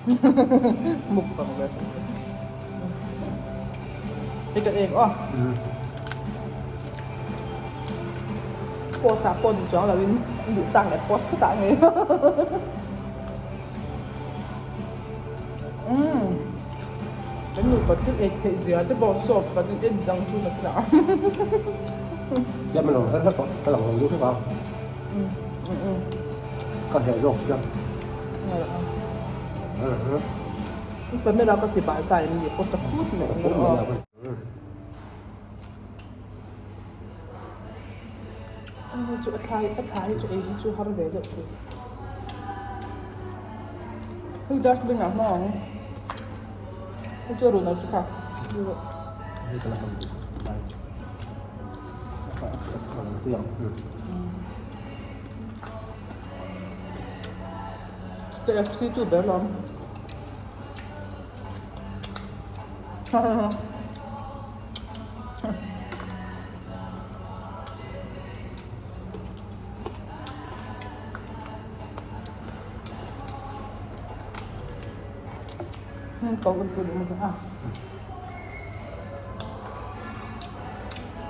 Mukbang ve. Hei ka ek aw. Post ah pawh ni chuang loin duh tak leh post thut ah ngei. Umm kan nupa thil ek theih zia te pawh sawp kan in en dang chu ka tla. Tlem a lo her hlek tawh ka lang lo deuh hlek a. Ka heh zawk sia. Camera ka ti bal ta em ni pawh ta khut mai ang aw. Ani chu a thlai a thlai chu ei hi chu har ve deuh thin. Hei dustbin ah hmang ang. Hei chu a run lo chu kha. Hei ka la hmang duh. KFC chu ber lawm.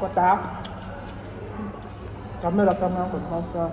Kawta camera camera kawt hmasa.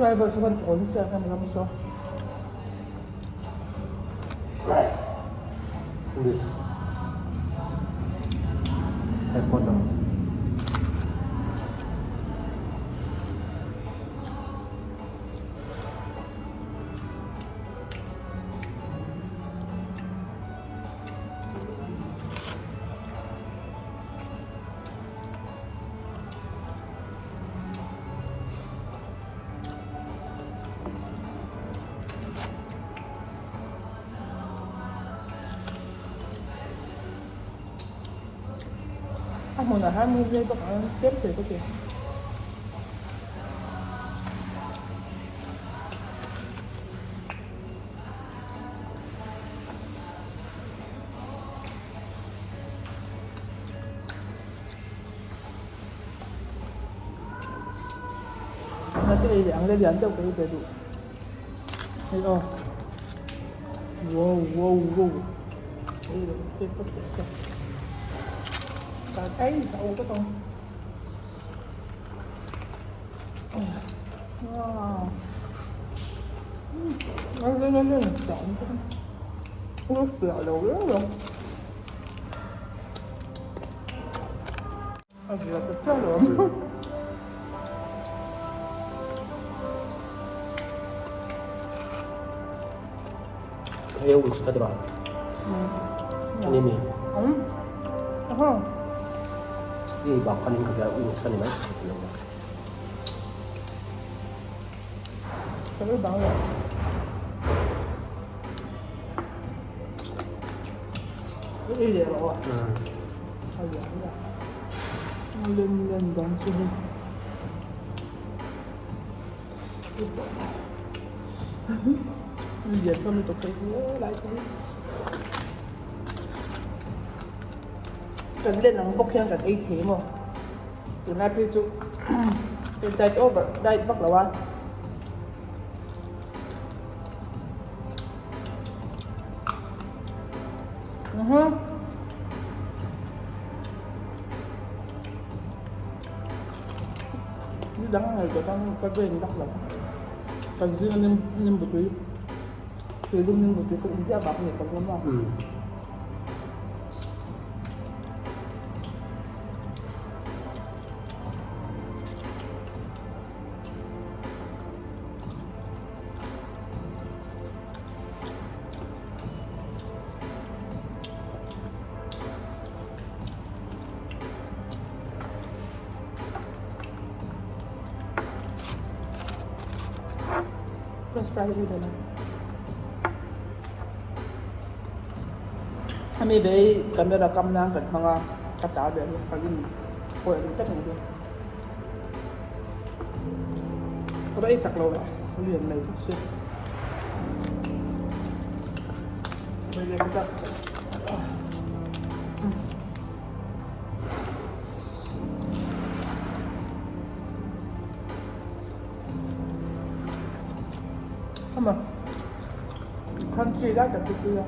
Driver chu kan awn sia kan ram chu. Police headquarter. A hmunah hian mi zir bawk ang tlem thei ka ti. Nate ei leh ang le lian deuh ka ei ve duh. Hei aw. Wow wow wow. Ei lo te ka hria sa. Kan ei sa u ka tawng. Wow. Lên lên lên chọn nó lửa đầu lắm rồi. A zia ta chiah lo ang. Hei wings ka ti ba? Ani mi? Aha. I bak khanin ka hria wings ka ni mai. Ka lo bang lo. I leh rawh a. A lian a. A lem lem dang chu hei. Lian hlawm lutuk phei hle lai chu hei. Kan len ang bawk hian kan ei thei maw? Tunlai phei chu diet over diet vak lo a. Ni dang a ngaihtuah tan ka brain vak lo. Kan zinga nim nimbu tui tuilum nimbu tui ka inziah vak a ni ka rum a. French fry hi dawh hemi ve hi camera kam nan kan hmang a ka ta ve hi ka rin pawh a ni tak ang chu ka va ei chak lo ve a lian mai bawk sia. Come on. Crunchy lai tak chu tui a.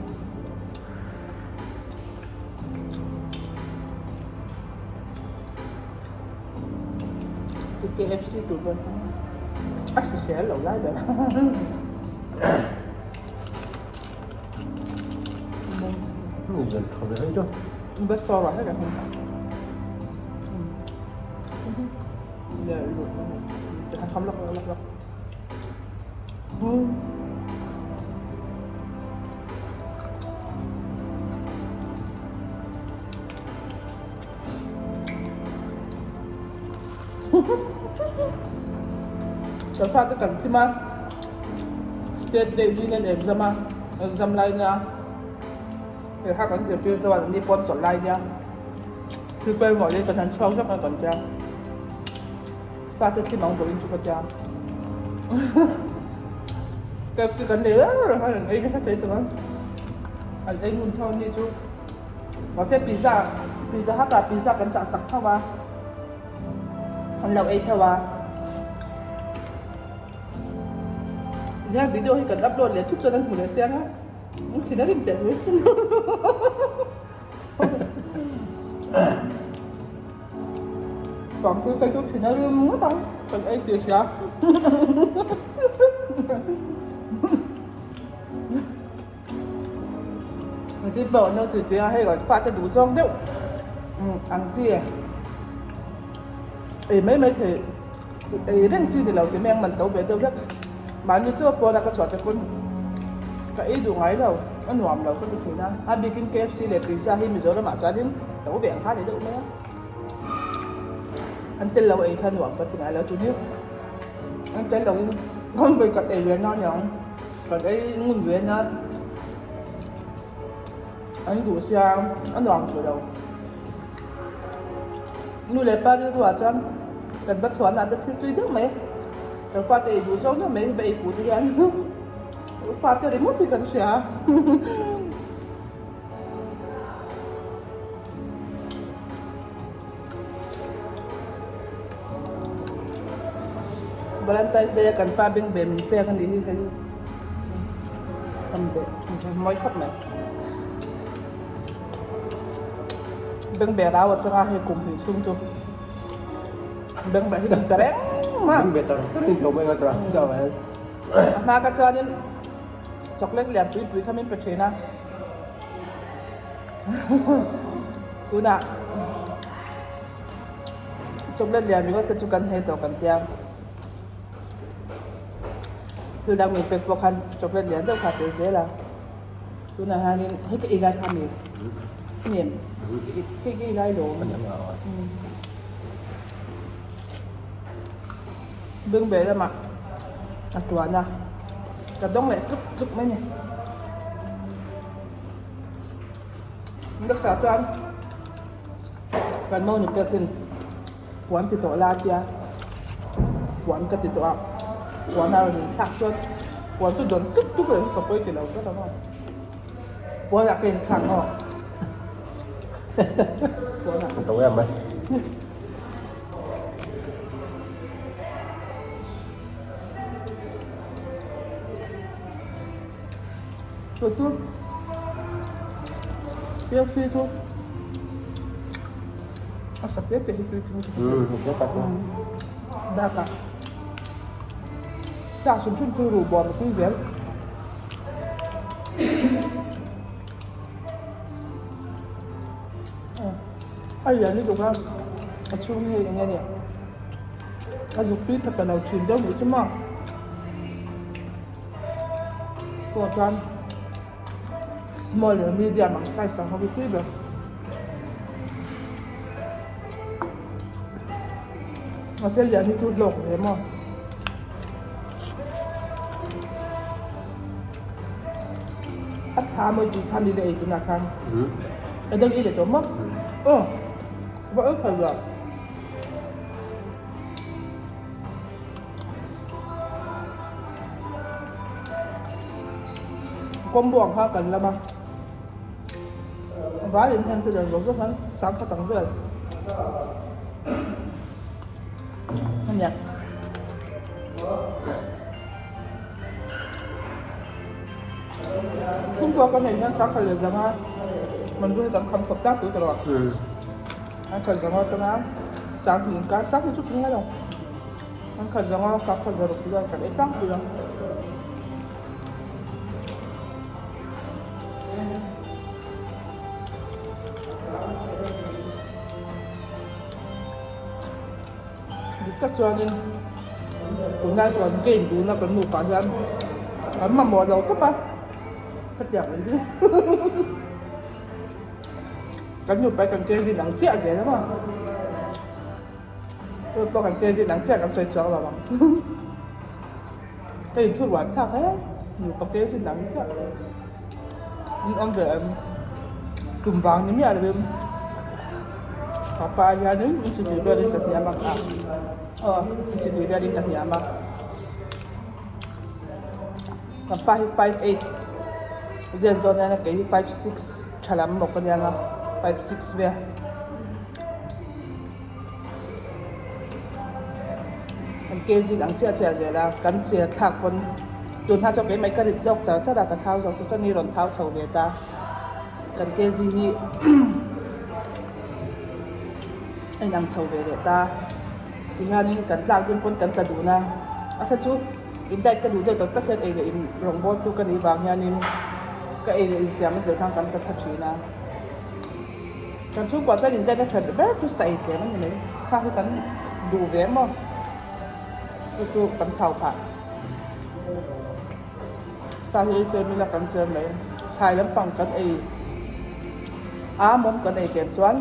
KFC tur pawh a hrisel lo lai ber. Zan tha ve hei chu. Best sawr ah hei Kham lak lak lak. Chawlhfa te kan thim a, state day ni nen exam a, exam lai nia lehkha kan zirtir chuan an ni pawn chawlh lai nia thil pawimawh leh kan han chhuak vek a kan tia fate thlim ang bawkin chu ka tia KFC kan nei reng reng a an ei nasa thei tawh a an ei ngun tho ni chu. Mahse pizza pizza hut ah pizza kan chah sak tho a an lo ei tho a hian video hi kan upload leh thut chuan an hmu leh siang a an thin a rim teh mai Pangpui phei chu thin a rim ngawt ang kan ei tih hria. Chi pawh no tui tui a hei kan fate duh zawng deuh ang chi ei mai mai thei ei reng chi ni lo ti mai ang man to ve deuh hlek mahni chu a pawn a ka chhuah te pawn ka ei duh ngai lo a nuam lo ka ti thin a a bikin KFC leh pizza hi Mizoram ah chuanin to ve ang kha ni deuh mai a an tel lo ei kha nuam ka ti ngai lo tuni an tel lo in kan vawikhat ei ve na aniang. Kan ei ngun ve na an duh sia a nuam tawh lo. Nu leh pa rilru ah chuan kan va chhuah na te thil tui deuh mai kan fate ei duh zawk deuh mai va ei fuh te hian fate ringawt hi kan hria. Valentine's Day a kan pa beng ve min pek a nih hi hei tam ve mawi khawp mai beng ve rau atanga hei kum hnih chhung chu beng ve hi min pe reng a beng ve tar tar in tho mai nga tura a hma ka chuanin chocolate lian pui pui kha min pe thin a. Tunah chocolate lian ringawt te chu kan hne tawh kan tia thil dang min pek pawh khan chocolate lian deuh kha a tel zel a tunah hianin hei ka ei lai kha mi nem hei ka ei lai lo beng ve lamah a tuan a ka dawng leh tluk tluk mai a ni. Nasa chuan kan mo ni pekin puan ti tawh la tia puan ka ti tawh a puan a rawn inthlak chuan puan chu dawn tuk tuk reng ka pawi ti lo tlat ang aw puan ah ka inthlak maw puan ah Tawh em mai. Chu chu KFC chu a sa te te hi tui tui bakah sa hrim hrim chu ruh bawm a tui zel a lian lutuk a a chhung hi eng nge ni a zuk tui pha ta lo thin deuh nih chu maw. Pawh chuan small leh medium ang size ang ho hi tui ber. Mahse lian hi chu hlawk ve maw. A tha mawi tih kha mi le ei tunah khan. A dang i leh tawh maw? Aw, va ei thei lo. Combo ang kha kan lam a. Avaiin hian thil an zawh zawk hian 10,000 ang vel a nia. Chhungkua ka neih hian 1,100 man chu kan kham khawp tlangpui ta lo a. 1,100 atanga 2,000 inkar 2,000 chu tling mai lo. 1,100 1,600 vel kan ei tlangpui a. Dik tak chuanin tunlai chuan game duhna kan nupa hian kan mamawh lo tawp a, hetiang mai hi kan nupa hi kan ke zin ang chiah zel a maw chu pawh kan ke zin ang chiah kan sawi chhuak lo ang. Ka in thu ruah thlak e, nupa ke chu dang chiah in awm ve em, tum vang ni miah lovin papa hianin in chi tih velin ka hniam ang a, aw in chi tih velin ka hniam a, papa hi 58 zen zawn hian kei hi 56 tha lam bawk ania nga 56 vel. An ke zin ang chiah chiah zel a, kan che thlak pawn tun hma chuan keimah hi ka rit zawk char char a, ka thau zawk chu chuan i rawn thau chho ve ta, kan ke zin hi a inang chho ve leh ta, tihianin kan tlak dun pawn kan tla dun a, a kha chu in diet ka duh deuh tak tak hian ei leh in rawngbâwl tu ka nih vang hianin ka ei leh insiam a zir khan kan tla thla thin a. Kan chhungkua chuan in diet a that ber chu sa ei tlem a ni mai. Sa hi kan duh ve maw? Chu chu kan thau phah. Sa hi ei tlem ila kan cher mai. Thlai lampang kan ei a mawm kan ei tlem chuan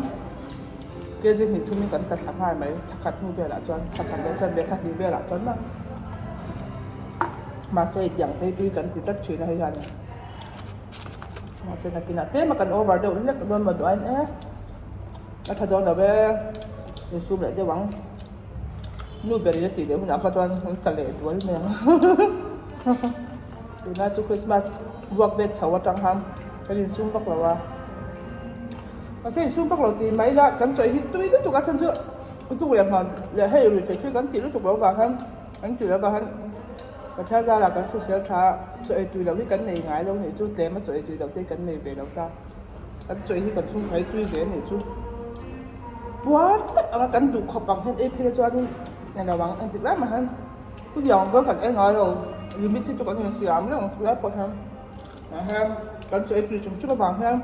kg hnih thum in kan ta thla nghal mai. Thla khat hnu velah chuan thla khat leh chanve thla hnih velah chuan maw? Mahse hei tiang te hi tui kan ti tlat thin a hei hian. Mahse nakinah tlem a kan over deuh hlek dawn maw duh aiin e a tha dawn lo e insum leh deuh ang nu ber in a tih leh hunah kha chuan an tla leh dual mai ang tunlai chu Christmas vuak vet chho atang khan kan insum vak lo a mahse insum vak lo tih mai ila kan chawih hi tui lutuk a chhan chu lutuk leh hman leh hei ri thei thil kan tih lutuk loh vang khan an tih loh vang khan. Pathian zara kan hrisel tha a, chaw ei tui loh hi kan nei ngai lo nih chu, tlem a chaw ei tui loh te hi kan nei ve lo ta. Kan chaw ei hi kan chhungkhaw hi tui ve a nih chu. Puar tak anga kan duh khawp ang hian ei phei la chuanin eng lo ang engtik lai mah hian chutiang ang chuan kan ei ngai lo, limit hi chu kan insiam reng ang chulai pawh hian ah hian kan chaw ei tui hrim hrim avang hian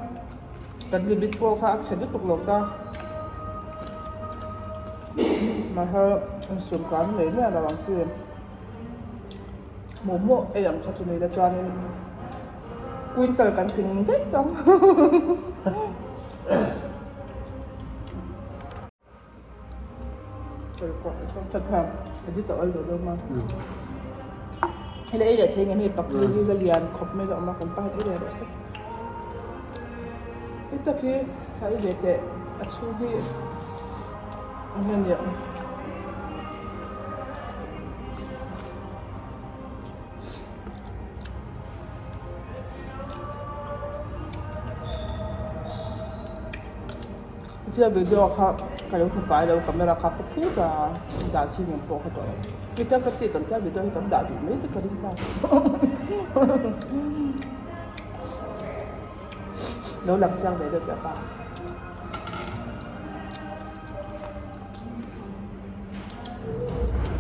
kan limit pawh kha a chhe lutuk lo ta. Mahse insum kan nei miah lo ang chi. Hmuh hmuh ei ang kha chu ni la chuanin quintal kan tling daih tawh ang. Hei ei leh thei nge hei pakhi hi la lian khawp mai la awm a kan pa hian ei leh rawh se. Hei tak hi a ei ve teh a chhung hi eng nge ni ang. Chutia video kha ka lo hmu fai lo camera kha ka phut a dah chhin ang pawh kha tawh lo kita ka tih kan tia video hi kan dah duh mai te ka ring ta lo lang chiang ve deuh teh pa.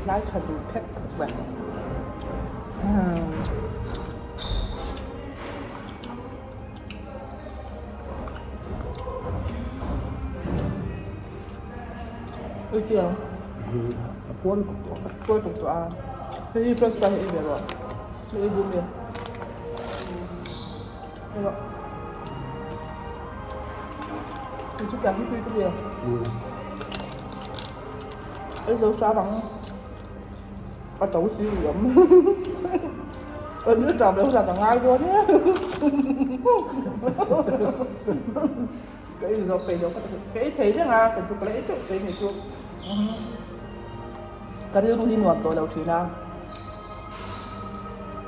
Lai tha duh phek phek mai. Ui tia. A puar lutuk tawh a. Puar lutuk tawh a. Hei hi first time ei ve rawh. Hei ei duh mi. Chu tiang hi tui ka ti. Ei zo hram ang. A to si riam. An ri tap leh hunah ka ngai dawn e. Ka ei zo peih lo ka ti. Ka ei thei reng a, ka chu ka la ei teuh teh ni chu. Ka rilru hi nuam tawh lo thin a.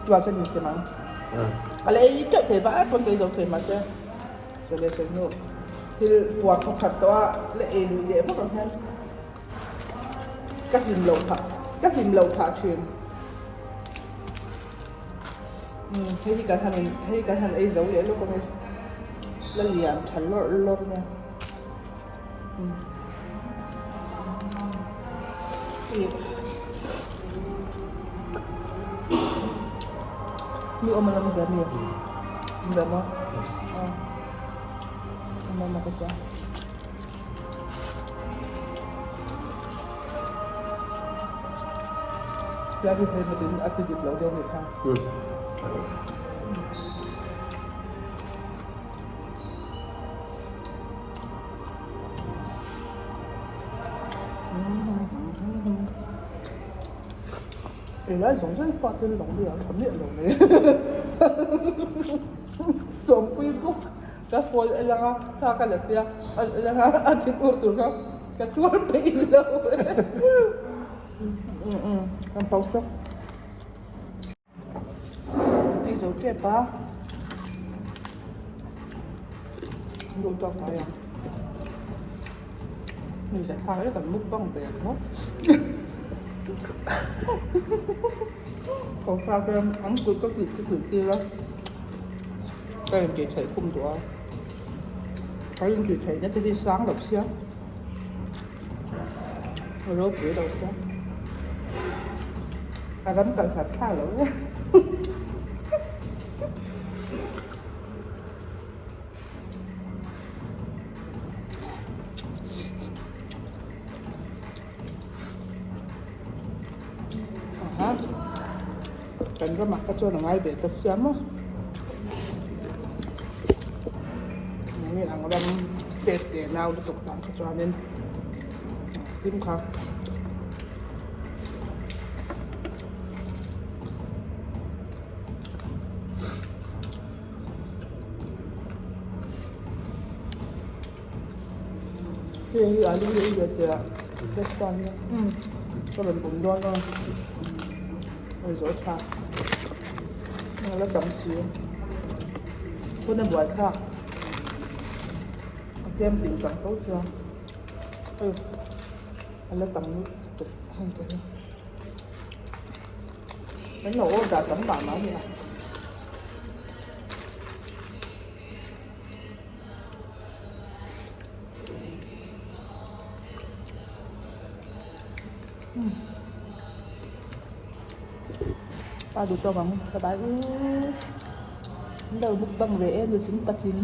Chuan chuan insiam ang. Ka la ei teuh thei va pawn ka ei zo thei mahse. Sawi leh sawi hnu. Thil puar thawk khat tawh a la ei lui leh vak ang hian ka hlim loh phah ka hlim loh phah thin. Umm hei hi kan han in hei kan han ei zo leh lawk ang e la lian tha lawrh lawrh nia umm ih mi awm a la ve mi ve maw aw. A ti dik lo deuh a nih kha. Ei lai zawng zawng fate an lang mai a, tha miah lo mai. Sawmpui bawk. Ka phone a lang a, thla ka la sia, a lang a, a thin ur tur kha ka tuar peih lo Kan pause lawk. Ei zo tep a. Duh tawk ngai ang. Mi za thlak e kan mukbang ve ang maw. Ko thlak hian an kut ka kih ka kih tir a. Ka intih theih khum duh a, ka intih theihna te hi sang lo sia, a ropui lo sia, a ram kal hlat thlak lo e. Aha. Kan ramah kha chuan a ngai ve tlat sia maw. Nge ang ram state te nau lutuk tah kha chuanin hlim kha. Hei hi alu hi ei ve teh a test tan hian ka rawn bum dawn a hei zawh tha a la tam si hun a buai thlak a tlem tih tam tho sia hei a la tam lutuk hei te hi kan lo order tam mah mah a nia. Pa duh tawk ang ka bai u an lo mukbang ve em nutling patling.